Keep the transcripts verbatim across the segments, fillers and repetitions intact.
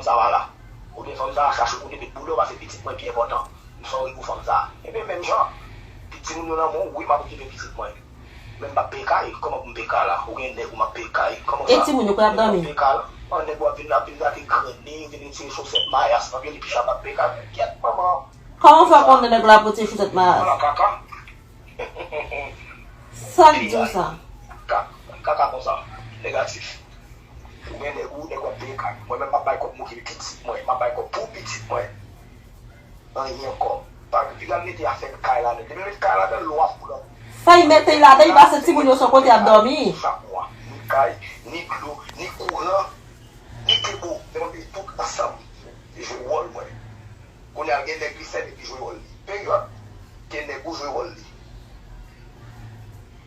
sa va la. Ou gen fanm sa a, chache kote met bouda w, pase pitit mwen pi enpòtan. M sòri pou fanm sa a. Ebyen, menm jan, pitit moun yo nan men w, wi, m ap okipe pitit mwen. Men m p ap peye kay, kòman pou m peye kay la? Ou gen nèg ou m ap peye kay, kòman sa? E timoun yo kote y ap dòmi? M p ap peye kay la. An nèg w ap vin, ap vin gate grenn li, vin retire sosèt mayas nan pye li, pi chaba ap peye kay. Kyèt manman. Kòman w fè w konnen nèg la ap retire sosèt mayas? Ala kaka. Sa k di w sa? Ka- Kaka konsa. Negatif. Ou gen nèg ou, nèg w ap peye kay. Mwen menm m ap bay kòb m okipe pitit mwen, m ap bay kòb pou pitit mwen. Anyen ankò. Pa piga mete afè kay ladan. Depi met kay ladan, lwa fou nan. Fè y mete y ladan, y pase timoun yo sou kote y ap dòmi. Chak mwa, ni kay, ni dlo, ni kouran, ni kebo. Se mwen peye tout ansanm. Li jwe wòl mwen. Kounye a gen nèg li sèvi epi jwe wòl li. Peryòd. Gen nèg ou jwe wòl li.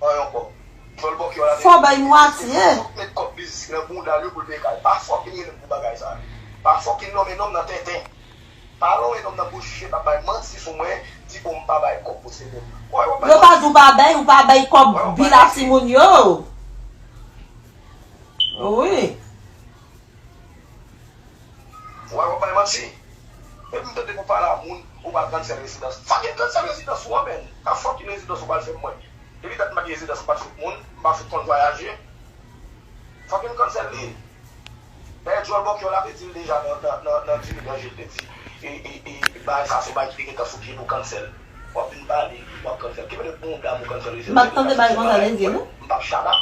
Anyen ankò. Djòl bòkyò la. Fò bay mwatye. Fòk met kòb biznis nan bounda l yo pou l peye kay. Pa fòk vin rele m pou bagay sa. Pa fòk vin nonmen non m nan tenten. Pa lonmen non m nan bouch, pa bay manti sou mwen, di bon m pa bay kòb pou se moun. Yo pa di w pa bay, ou pa bay kòb bil a timoun yo. Wi. Wè w ap bay manti. Epi m tande pou pale a moun, ou pral cancel rezidans. Fucking cancel rezidans ou an, menn. A fucking rezidans ou pral fè mwen. Depi dat m pa gen rezidans, m pa t fout moun, m pa fout konn vwayaje. Fucking cancel li. Dayè, djòl bòkyò la te di l deja nan, nan, nan, nan Jimmy Danje, l te di, e, e, e, bagay sa se bagay ki te gentan sou pye pou cancel. W ap vin pale, w ap cancel. Ki mete bounda m ou cancel rezidans? M pa t tande bagay konsa te di, non. M p ap chaba.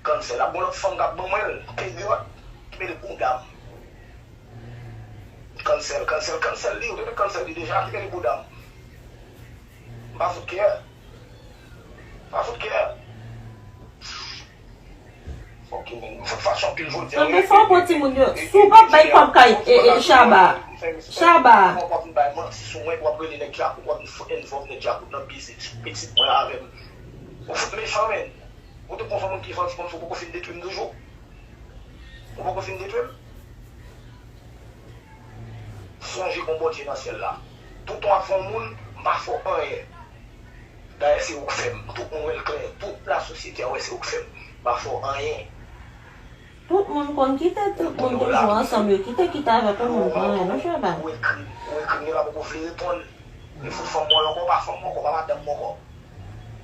Cancel. Ap gen lòt fanm k ap ban mwen l. Peryòd. Ki mete bounda m. Cancel, cancel, cancel li. Ou te cancel li deja. Ki mete bounda m. M pa fout kè. M pa fout kè. Ok, men. M fout fache anpil jodi a. Anben, fò w pran timoun yo. Si w p ap bay kòb kay, e, e, Chaba. Chaba. W ap vin bay manti sou mwen, w ap rele nèg djakout, w ap vin fout envòk nèg djakout nan biznis pitit mwen avè m. Ou fout mechan, men. Ou te konn fè moun ki fè ti konn fè w poko fin detwi m toujou. Ou poko fin detwi m. Sonje gon Bondye nan syèl la. Tout w ap fè yon moun, m pa fè w anyen. Dayè se ou k fè m. Tout moun wè l klè. Tout lasosyete a wè se ou k fè m. M pa fè w anyen. Tout moun konn kite tout moun toujou ansanm yo kite kite avèk yon moun pa anyen non Chaba. Ou ekri, ou ekri m la poko vle reponn. Li fout fanm mwen ankò, pa fanm mwen ankò, pa madanm mwen ankò.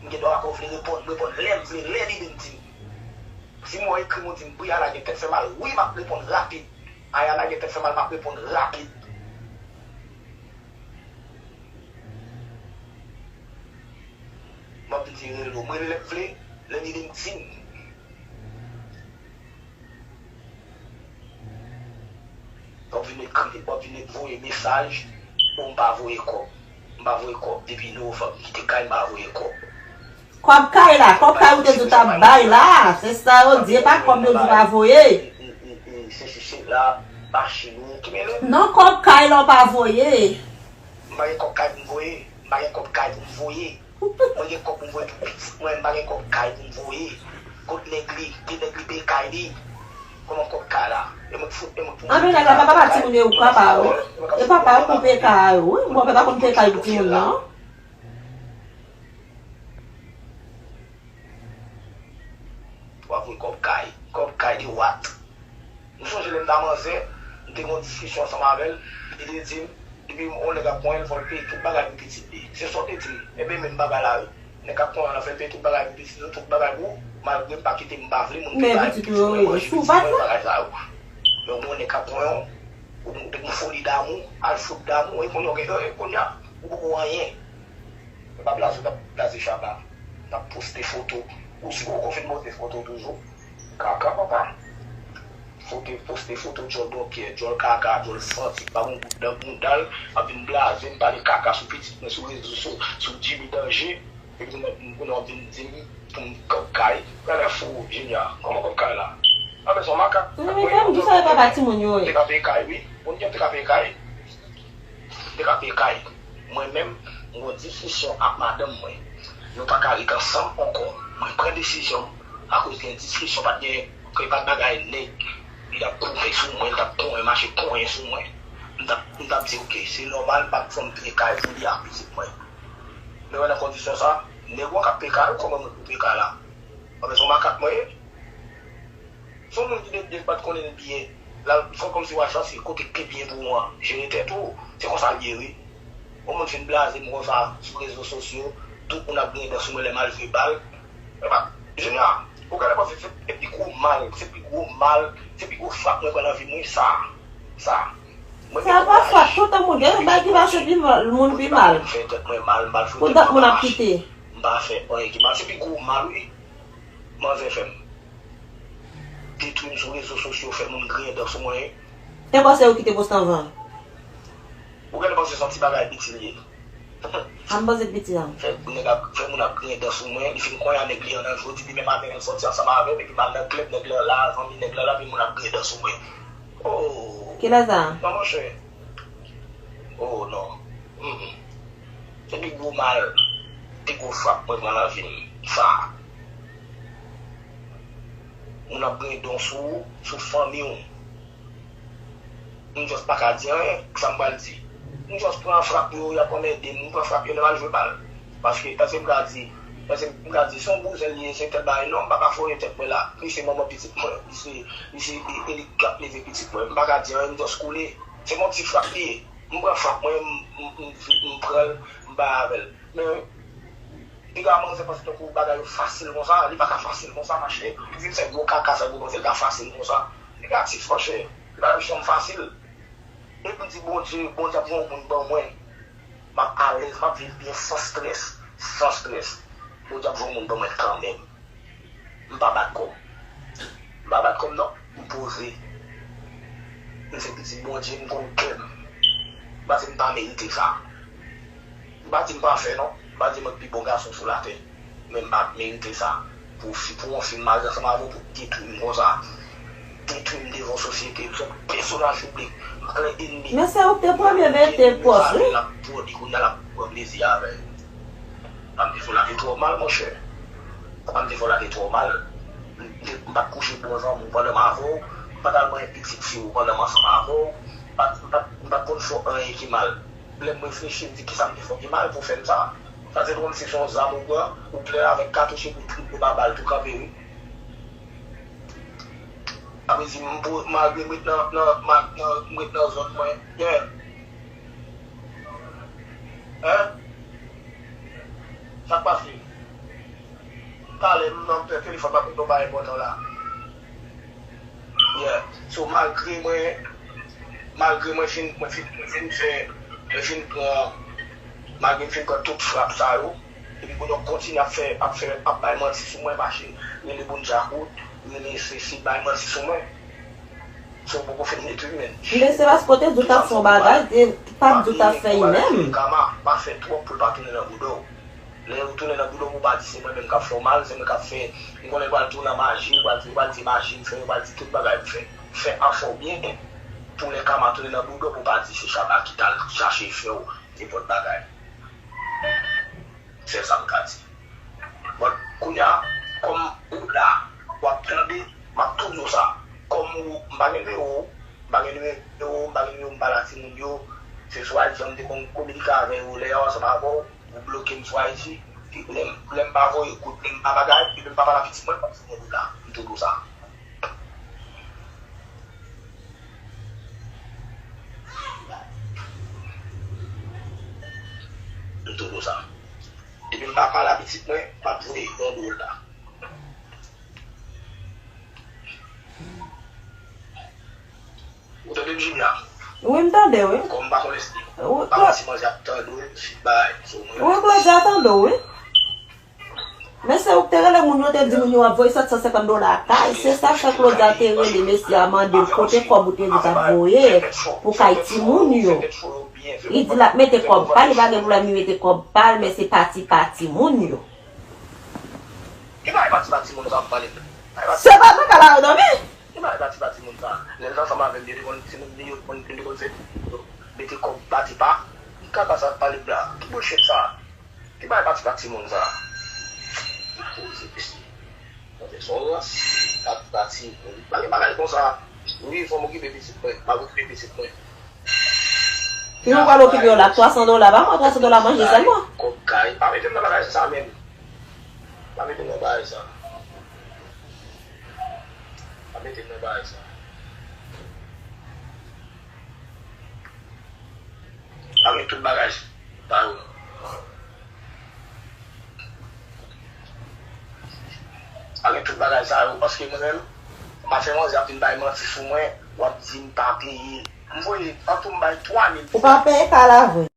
M gen dwa pa vle reponn, m reponn lè m vle, lè lide m di m. Si m wè w ekri m ou di m, Briana gen tèt fè mal, wi m ap reponn rapid. Ayana gen tèt fè mal, m ap reponn rapid. M ap vin di rele w, m rele lè m vle, lè lide m di m. W ap vin ekri, w ap vin voye mesaj, o m pa voye kòb. M pa voye kòb depi novanm, m kite kay m pa voye kòb. Kòb kay la, kòb kay ou te di w t ap bay la, se sa yo di, e pa kòb yo di w pa voye. Se si se la, machin ou, ki mele. Non, kòb kay la w pa voye. M pa gen kòb kay pou m voye, m pa gen kòb kay pou m voye. Mwen gen kòb pou m voye pou pitit mwen, m pa gen kòb kay pou m voye. Kot nèg li? Gen nèg li peye kay li? Kòman kòb kay la? E mwen ki fout, e mwen ki pou mwen. Anben nèg la pa papa timoun yo, papa yo. E papa yo pou peye kay yo, wi. Mwen pa konn peye kay pou timoun nan. W ap voye kòb kay. Kòb kay de what? M sonje lè m ta manzè, m te gen yon diskisyon ansanm avè l, li te di m, depi yon nèg ap konyen l, fò l peye tout bagay pou pitit li. Se sa w te di m. Enben, menm bagay la wi. Nèg k ap konyen w lan, fè l peye tout bagay pou pitit ou, tout bagay pou ou, malgre m pa kite m pa vle moun peye bagay pou pitit mwen, manje pitit mwen, bagay sa yo. Men w gen yon nèg k ap konyen w, ou, ou, ou foli damou, al fout damou, e kounye a w gen, e kounye a, ou poko anyen. Mwen pa blaze, w t ap blaze Chaba. N ap poste foto. Ou si poko fin poste foto toujou. Kaka papa. Foto, poste foto djòl bòkyè, djòl kaka, djòl santi, pa gon gout nan bounda l, ap vin blaze m, pale kaka sou pitit mwen sou rezo sosyo, sou Jimmy Danje, epi kounye a w ap vin di m pou m kòb kay. Gade fou, Jimmy a, kòman kòb kay la? Anben se yon makak. Mezanmi, fè m di sa e papa timoun yo ye. Te ka peye kay wi. Moun ki te ka peye kay. M te ka peye kay. Mwen menm, m gon diskisyon ak madanm mwen. Nou pa ka ret ansanm ankò. Mwen pran desizyon m akoz gen diskisyon, pa t gen, ke pa t bagay nèg. Li t ap koupe sou mwen, li t ap konyen, mache konyen sou mwen. M t ap, m t ap di, oke, se nòmal, m p ap janm peye kay pou li ak pitit mwen. Men wè nan kondisyon sa, nèg ou an k ap peye kay ou, kòman mwen pou peye kay la? Anben se yon makak mwen ye. Se yon moun ki depi l pa t konnen l byen, L al fè kòmsi w al chèche kote k pi byen pou ou an. Jere tèt ou. Se konsa l ye, wi. Yon moun fin blaze m konsa sou rezo sosyo, tout moun ap griyen dan sou mwen lè m al jwe bal. Epa, Junior, ou genlè panse se pi gwo mal, se pi gwo mal, se pi gwo frap mwen pran nan vi m, wi, sa. Sa. Mwen gen kouraj. Sa pa frap, tout moun gen yon bagay ki pase pi mal, moun pi mal. M pa fè tèt mwen mal, m pa fè tèt mwen mal. Pou dat moun ap kite. M pa fè anyen ki mal, se pi gwo mal, wi. Manzè fè m detwi m sou rezo sosyo, fè moun griyen dan sou mwen. Te panse ou kite poste anvan. Ou genlè panse se yon ti bagay piti l ye. A m panse piti an. Fè nèg ap, fè moun ap griyen dan sou mwen, li fin konya nèg li an nan jodi, demen maten l sòti ansanm avè m, epi m al nan klèb, nèg lan la, zanmi nèg lan la, epi moun ap griyen dan sou mwen. Oh! Kilè sa? Non, monchè. Oh, non. Mm, mm. Se pi gwo mal, pi gwo frap mwen pran nan vi m. Sa. Moun ap griyen dan sou ou, sou fanmi w. M just pa ka di anyen, sa m pral di. M just pran frap yo, y ap anmède m, m pran frap yo, lè m al jwe bal. Paske, èske m ka di, èske m ka di, se yon bouzen li ye, se tèl bagay, non, m pa ka foure tèt mwen la. Li se manman pitit mwen, li se, li se, e, e li k ap leve pitit mwen. M pa ka di anyen, m just koule. Se yon ti frap li ye. M pran frap mwen, m, m, m, m pran l, m bay avè l. Men, piga manzè panse tankou bagay yo fasil konsa, li pa ka fasil konsa, mache. Li vin fè gwo kaka sa pou panse l ka fasil konsa. Negatif, monchè. Li pa janm fasil. Depi m di Bondye, Bondye ap voye yon moun ban mwen, m ap alèz, m ap viv byen san strès, san strès. Bondye ap voye yon moun ban mwen kanmenm. M pa bat kò m. M pa bat kò m non. M poze. M se pitit Bondye, m konn kè m. M pa di m pa merite sa. M pa di m pafè non. M pa di mwen pi bon gason sou latè. Men m pa merite sa. Pou fi, pou yon fi m marye ansanm avè w, pou detwi m konsa. Detwi m devan sosyete, m se yon pèsonaj piblik. M pale ènmi. Men se ou k te premye mete pòs, wi. L ap pwodi kounye a, l ap pran plezi avè l. Sa m te fè w la te twò mal, monchè. Sa m te fè w la te twò mal. M te, m pa t kouche bon zanmi w pandan m avè w. M pa t al manyen pitit fi w pandan m ansanm avè w. M pa t, m pa t, m pa t konn fè w anyen ki mal. Lè m reflechi, m di, kisa m te fè w ki mal pou w fè m sa? Sa se kòmsi se yon zam ou pran, ou klè avèk katouch epi w trip yo pa bal tou kanpe, wi. Sa vle di, m pou, malgre m ret nan, nan, ma-, nan, m ret nan zòn mwen, yeah. Hein? Sa k pase? Talè m nan m pè telefòn m ap regle yon bagay enpòtan la. Yeah. So, malgre mwen, malgre mwen fin, mwen fin, mwen fin fè, mwen fin pran, malgre m fin pran tout frap sa yo, epi pou yo kontinye ap fè, ap fè, ap bay manti sou mwen, mache, rele moun djakout, rele sesi, bay manti sou mwen. So, poko fin detwi, men. Men se paske w te di w t ap fè yon bagay, e pa di w t ap fè li menm. Kama, pa fè twòp pou l pa tounen nan bouda w. Lè ou tounen nan bouda w, ou pa di se mwen menm k ap fè w mal, se mwen k ap fè, m konnen yo pral tou nan maji, yo pral di, yo pral di maji m fè, yo pral di tout bagay m fè. Fè afè w byen, pou lè kama tounen nan bouda w, pou w pa di se Shabba ki t al chache fè w nenpòt bagay. Se sa m ka di. Bon, kounye a, kòm ou la, w ap tande, m ap tou di w sa. Kòm ou, m pa gen nimewo w, m pa gen nimewo w, m pa gen nimewo, m pa la timoun yo. Se sou I G an m te konn kominike avè yo lè yo ansanm avè w. Ou bloke m sou I G, lè m, lè m pa voye kout, lè m pa bagay, epi m pa pale a pitit mwen, m ap fout yon dola. M tou di w sa. M tou di w sa. Epi m pa pale a pitit mwen, m ap voye yon dola. Ou tande m, Jimmy a? Wi, m tande, wi. Kòm m pa konnen si, wi, m pa konnen si manzè ap tande w, si bay, so mwen. Wi, Claudia tande w, wi. Men se ou k te rele moun yo, te di moun yo w ap voye sèt san senkant dola kay. Se sa k fè Claudia te rele mesye a, mande l kote kòb ou te di w t ap voye pou kay timoun yo. Li di l ap mete kòb pa l, li pa gen pwoblèm li mete kòb pa l, men se pati pa timoun yo. Ki bagay pati pa timoun sa w ap pale m? Se pa nan kay la yo dòmi? Ki bagay pati pa timoun sa? Lè l t ansanm avè m, yo te konn timoun li, yo te konn, yo te konn fè mete kòb pati pa. Ki kaka sa w ap pale m la? Ki bullshit sa? Ki bagay pati pa timoun sa? Poze mesye. Tande son rans. Pati pa timoun. Pa gen bagay konsa. Wi, fò m okipe pitit mwen. M ap okipe pitit mwen. Ki nou pral okipe yo la? Twa san dola. Ba mwen twa san dola manje sèlman. Kòb kay. Pa mete m nan bagay sa menm. Pa mete m nan bagay sa. Pa mete m nan bagay sa. Pale tout bagay sa yo. Pale tout bagay sa yo, paske mwen menm, m pa fè manzè ap vin bay manti sou mwen, w ap di m pa peye. M voye, antou m bay twa mil. Ou pa peye ka la vre.